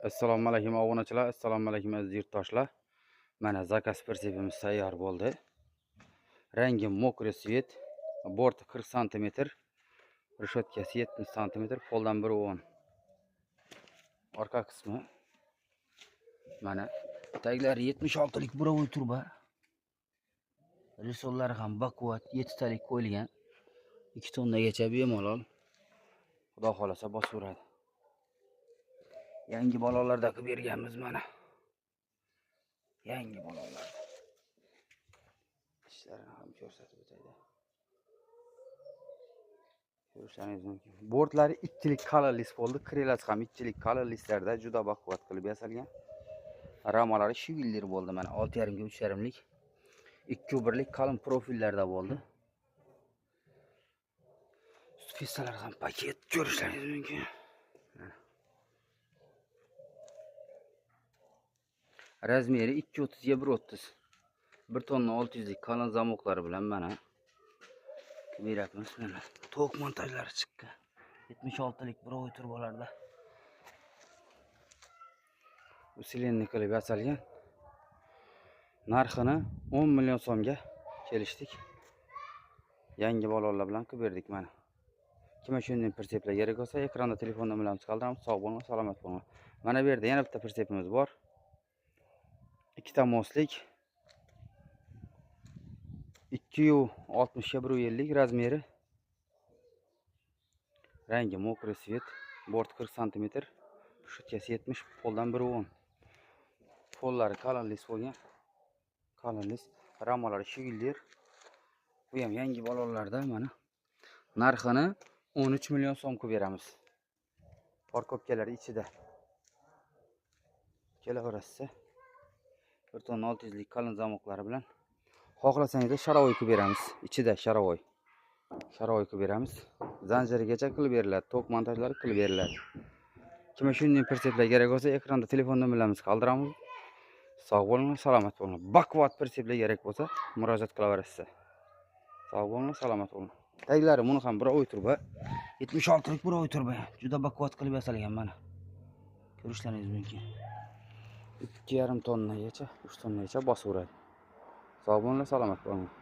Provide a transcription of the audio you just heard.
Assalomu alaykum obunachilar, assalomu alaykum aziz yurtdoshlar. Mana zakaz prinsipimiz tayyor bo'ldi. Rangi mokri svet, borti 40 cm, reshetkasi 70 cm, poldan 1.10. Orqa qismi mana taglari 76 lik burovoy turba. Risollari ham baquvvat 7 talik qo'yilgan. 2 tonnagacha bemalol Xudo xolasa bosaveradi. Yangi balolarda qilib berganmiz mana. Yangi balolar. Ishlarini ham ko'rsatib o'taydi. Ko'rishingiz mumkin. Bortlari 2lik kalın list bo'ldi. Krelasi ham 2lik kalın listlarda juda baquvvat qilib yasalgan. Ramalari şivillir bo'ldi mana 6.5 ga 3.5 lik 2.1lik kalın profillarda bo'ldi. Pistalar ham paket ko'rishingiz mumkin. Razmeri 2.30 ga 1.30. 1 tonna 600 lik kalın zamoklari bilan mana beryapmiz mana. Tok montajlari chiqqan. 76 lik burovoy turbalarda. Usilenni qilib yasalgan. Narxini 10 million so'mga kelishdik. Yangi balonlar bilan qilib berdik mana. Kimga shunday prinsiplar kerak bo'lsa, ekranda telefon nomerimizni qoldiramiz. Sog' bo'linglar, salomat bo'linglar. Mana bu yerda yana bitta prinsipimiz bor. Ikkita moslik 2.60 ga 1.50 razmeri. Rangi mokri svet, bort 40 cm, reshetkasi 70, poldan 1.10. Pollari kalın list bo'lgan. Kalın list, ramalari şivildir. Bu ham yangi balonlarda mana. Narxini 13 million so'm qilib beramiz. Parkovkalari ichida. Kelaverasiz. 1 tonna 600 lik kalın zamoklari bilan. Xohlasangiz sharovoy qilib beramiz. Ichida sharovoy. Sharovoy qilib beramiz. Zanjirigacha qilib beriladi, tok montajlari qilib beriladi. Kimga shunday prinsiplar kerak bo'lsa, ekranda telefon nomerimizni qoldiramiz. Sog' bo'linglar, salomat bo'linglar. Baquvvat prinsiplar kerak bo'lsa, murojaat qilaverasiz. Sog' bo'linglar, salomat bo'linglar. Taglari buni ham burovoy turba. 76 lik burovoy turba. Juda baquvvat qilib yasalgan mana. Ko'rishlaringiz mumkin. 2,5 tonnagacha, 3 tonnagacha bosaveradi. Sog' bo'linglar, salomat bo'linglar.